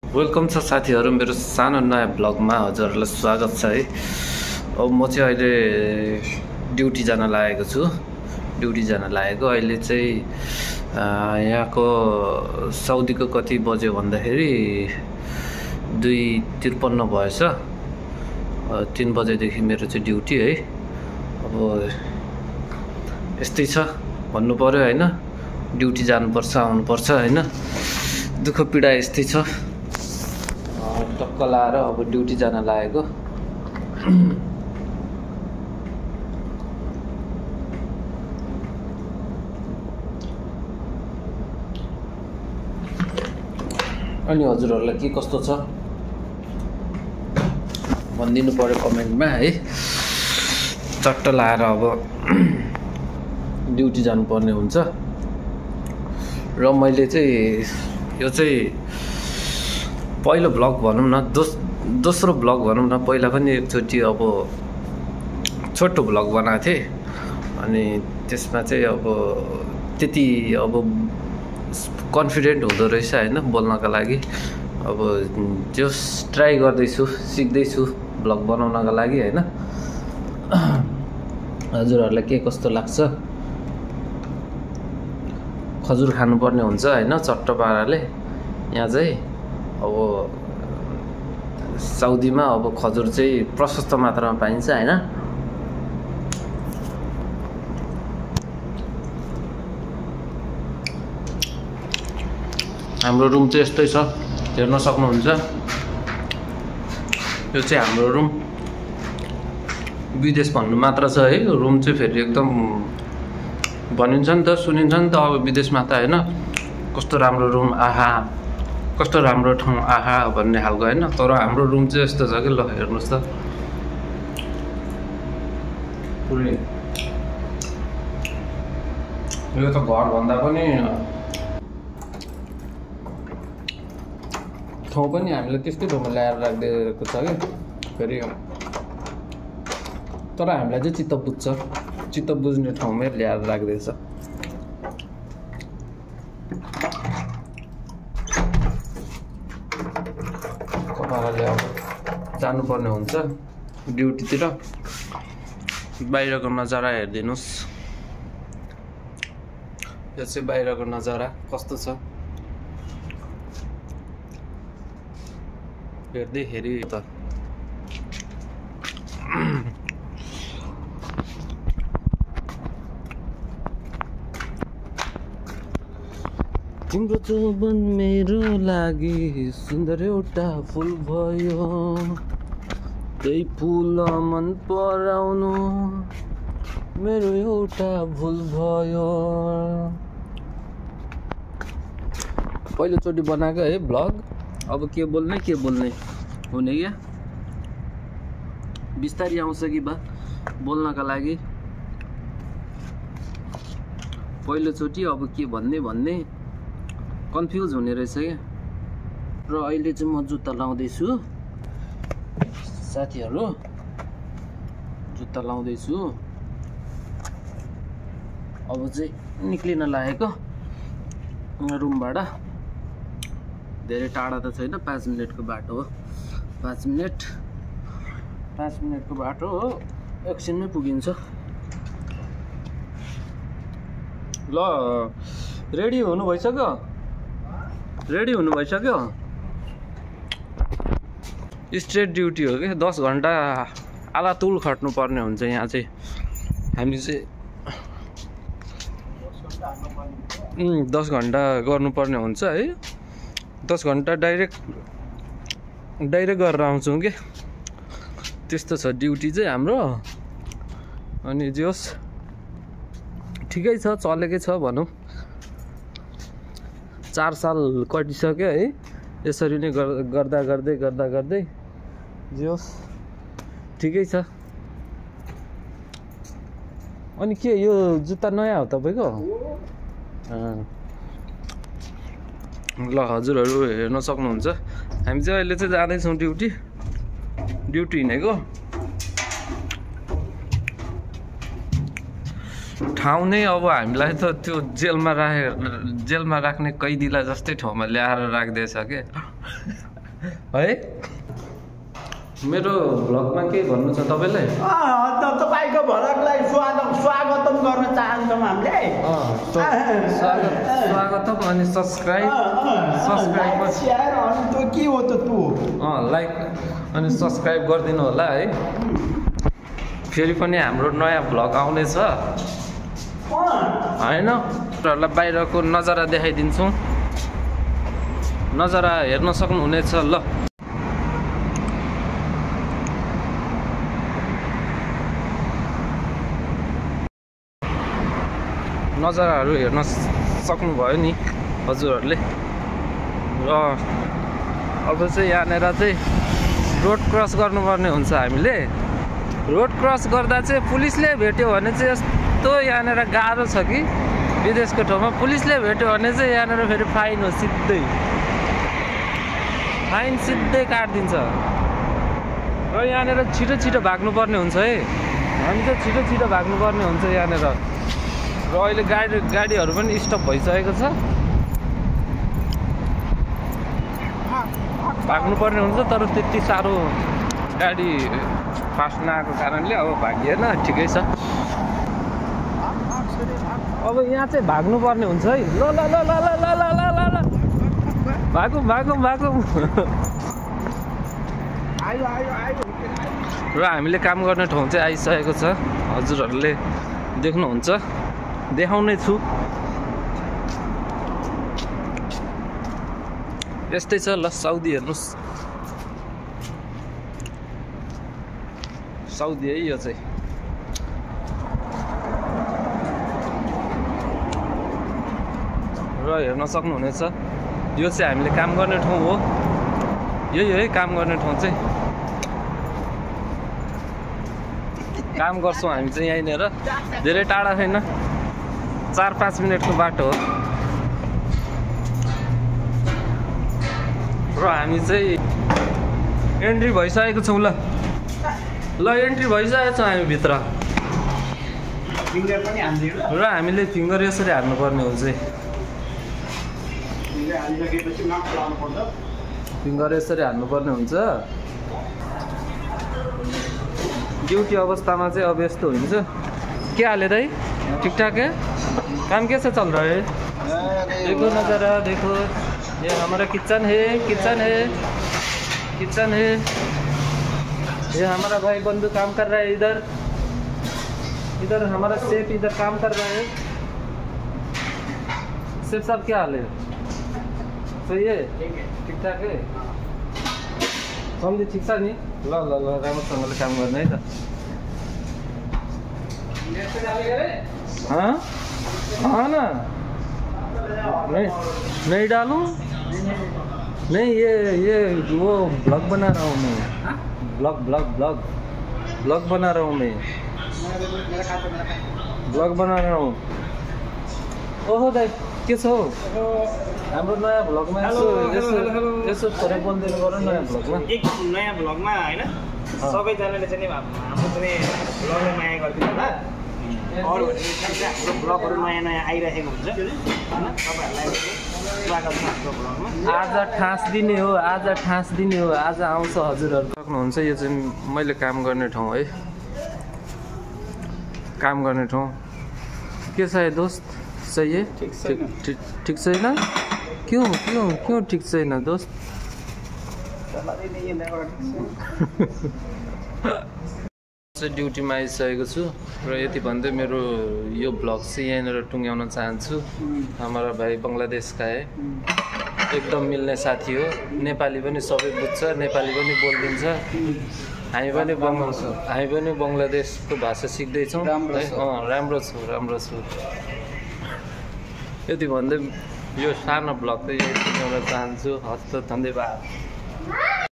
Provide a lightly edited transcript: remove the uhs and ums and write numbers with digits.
Welcome छ साथीहरु, मेरो सानो नयाँ ब्लगमा हजुरहरुलाई स्वागत छ है। अब म चाहिँ अहिले ड्युटी जान लागेको छु। अहिले चाहिँ यहाँको साउदीको कति बज्यो भन्दाखेरि 2:53 भएछ। 3 बजेदेखि मेरो चाहिँ ड्युटी है। अब यस्तै छ भन्नु पर्यो हैन, ड्युटी जानुपर्छ आउनुपर्छ हैन, दुःख पीडा यस्तै छ। टक्क लाएर अब ड्युटी जान लागेको। अनि हजुरहरुलाई के कस्तो छ भनिदिनु पर्यो कमेन्टमा है। चट्ट लाएर अब ड्युटी जानुपर्ने हुन्छ। र मैले चाहिँ यो चाहिँ पहिलो ब्लग भनौँ न, दोस्रो ब्लग भनौँ न। पहिला पनि एकचोटि अब छोटो ब्लग बनाएको थिएँ, अनि त्यसमा चाहिँ अब त्यति अब कन्फिडेन्ट हुँदो रहेछ हैन बोल्नका लागि। अब जस ट्राई गर्दैछु, सिक्दैछु ब्लग बनाउनका लागि हैन। हजुरहरुलाई के कस्तो लाग्छ? खजुर खानुपर्ने हुन्छ हैन चट्ट पाराले। यहाँ चाहिँ अब साउदीमा अब खजुर चाहिँ प्रशस्त मात्रामा पाइन्छ हैन। हाम्रो रुम चाहिँ यस्तै छ, हेर्न सक्नुहुन्छ। यो चाहिँ हाम्रो रुम। विदेश भन्नु मात्र छ है, रुम चाहिँ फेरि एकदम भनिन्छ नि त, सुनिन्छ नि त अब विदेशमा त हैन। कस्तो राम्रो रुम, आहा कस्तो राम्रो ठाउँ, आहा भन्ने खालको हैन। तर हाम्रो रुम चाहिँ यस्तो छ कि ल हेर्नुस् त। यो त घर भन्दा पनि ठाउँ पनि हामीले त्यस्तै ठाउँमा ल्याएर राखिदिएको छ कि फेरि। तर हामीलाई चाहिँ चित्त बुझ्ने ठाउँमै ल्याएर राखिदिएछ। कपालले अब जानुपर्ने हुन्छ ड्युटीतिर। बाहिरको नजारा हेरिदिनुहोस्। यो चाहिँ बाहिरको नजारा कस्तो छ हेर्दै त। तिम्रो चौबन मेरो लागि सुन्दर एउटा फुल भयो, त्यही फुल मन पराउनु मेरो एउटा भुल भयो। पहिलोचोटि बनाएको है ब्लग। अब के बोल्ने हुने क्या, बिस्तारी आउँछ कि बा बोल्नका लागि। पहिलोचोटि अब के भन्ने कन्फ्युज हुने रहेछ क्या। र अहिले चाहिँ म जुत्ता लाउँदैछु साथीहरु, जुत्ता लाउँदैछु। अब चाहिँ निक्लिन लागेको रुमबाट। धेरै टाढा त छैन, 5 मिनटको बाटो हो। 5 मिनटको बाटो हो, एकछिनमै पुगिन्छ। ल रेडी हुनु भइसक्यो? स्ट्रेट ड्युटी हो कि 10 घन्टा आलातुल खट्नु पर्ने हुन्छ यहाँ चाहिँ। हामी चाहिँ 10 घन्टा गर्नुपर्ने हुन्छ है। 10 घन्टा डाइरेक्ट गरेर आउँछौँ कि, त्यस्तो छ ड्युटी चाहिँ हाम्रो। अनि जोस् ठिकै छ, चलेकै छ भनौँ। 4 साल कटिसक्यो है यसरी नै गर्दा गर्दै जोस् ठिकै छ। अनि के यो जुत्ता नयाँ हो तपाईँको? ल हजुरहरू हेर्न सक्नुहुन्छ, हामी चाहिँ अहिले चाहिँ जाँदैछौँ ड्युटी हिँडेको। ठाउँ नै अब हामीलाई त त्यो जेलमा राख्ने कैदीलाई जस्तै ठाउँमा ल्याएर राख्दैछ के। है मेरो भ्लगमा के भन्नु छ तपाईलाई तपाईको भ्लगलाई स्वागतम गर्न चाहन्छौँ हामीले स्वागतम अनि सब्स्क्राइब शेयर अनि त्यो के हो त त्यो लाइक अनि सब्स्क्राइब गरिदिनु होला है फेरि पनि हाम्रो नयाँ भ्लग आउनेछ हैन तपाईँहरूलाई बाहिरको नजारा देखाइदिन्छौँ नजारा हेर्न सक्नुहुनेछ ल नजाराहरू हेर्न सक्नुभयो नि हजुरहरूले र अब चाहिँ यहाँनिर चाहिँ रोड क्रस गर्नुपर्ने हुन्छ हामीले रोड क्रस गर्दा चाहिँ पुलिसले भेट्यो भने चाहिँ यस्तो यहाँनिर गाह्रो छ कि विदेशको ठाउँमा पुलिसले भेट्यो भने चाहिँ यहाँनिर फेरि फाइन हो सिधै काटिदिन्छ र यहाँनिर छिटो भाग्नुपर्ने हुन्छ है हामी चाहिँ छिटो भाग्नुपर्ने हुन्छ यहाँनिर र अहिले गाडीहरू पनि स्टप भइसकेको छ भाग्नुपर्ने हुन्छ तर त्यति साह्रो गाडी फास्ट नआएको कारणले अब भागिएन ठिकै छ अब यहाँ चाहिँ भाग्नुपर्ने हुन्छ है ल भागौँ र हामीले काम गर्ने ठाउँ चाहिँ आइसकेको छ हजुरहरूले देख्नुहुन्छ देखाउने छु यस्तै छ ल साउदी हेर्नुहोस् साउदी है यो चाहिँ र हेर्न सक्नुहुनेछ यो चाहिँ हामीले काम गर्ने ठाउँ हो यही है काम गर्ने ठाउँ चाहिँ काम गर्छौँ हामी चाहिँ यहीँनिर धेरै टाढा छैन 4-5 मिनटको बाटो हो र हामी चाहिँ एन्ट्री भइसकेको छौँ ल एन्ट्री भइसकेको छौँ हामी भित्र र हामीले फिङ्गर यसरी हाल्नुपर्ने हुन्छ फिङ्गर यसरी हाल्नुपर्ने हुन्छ ड्युटी अवस्थामा चाहिँ अब यस्तो हुन्छ के हाले दाइ ठिकठाक है काम कैसे चल रहा है देखो नज़ारा देखो ये हमारा किचन है ये हमारा भाई बंधु काम कर रहा है इधर हमारा शेफ इधर काम कर रहा है शेफ साहब क्या हाल है सही है ठीक ठाक है सम्झी ठिक छ नि ल राम्रोसँगले काम गर्ने है त हाँ ना नहीं डालूं नहीं ये वो ब्लॉग बना रहा हूँ मैं ब्लॉग बना रहा हूँ मैं ब्लॉग बना रहा हूँ ओहो दाइ के छ हौ हाम्रो नयाँ भ्लगमा यसो थोरै बोल्दै गरौँ नयाँ भ्लगमा नयाँ भ्लगमा हैन सबैजनाले चाहिँ हाम्रो चाहिँ भ्लगलाई माया गरिदिनु होला अरु हाम्रो भ्लगहरु नयाँ आइरहेको हुन्छ हैन तपाईहरुलाई स्वागत छ हाम्रो भ्लगमा आज ठास दिने हो आज आउँछ हजुरहरु सक्नुहुन्छ यो चाहिँ मैले काम गर्ने ठाउँ है काम गर्ने ठाउँ के छ है दोस्त सही है ठीक छैन क्यों ठीक छैन दोस्त ड्युटीमा आइसकेको छु र यति भन्दै मेरो यो ब्लग चाहिँ यहाँनिर टुङ्ग्याउन चाहन्छु हाम्रो भाइ बङ्गलादेशका है एकदम मिल्ने साथी हो नेपाली पनि सबै बुझ्छ नेपाली पनि बोलिदिन्छ हामी पनि बङ्गलादेशको भाषा सिक्दैछौँ राम्रो छु यति भन्दै यो सानो ब्लग चाहिँ यही टुङ्ग्याउन चाहन्छु हस्त धन्यवाद।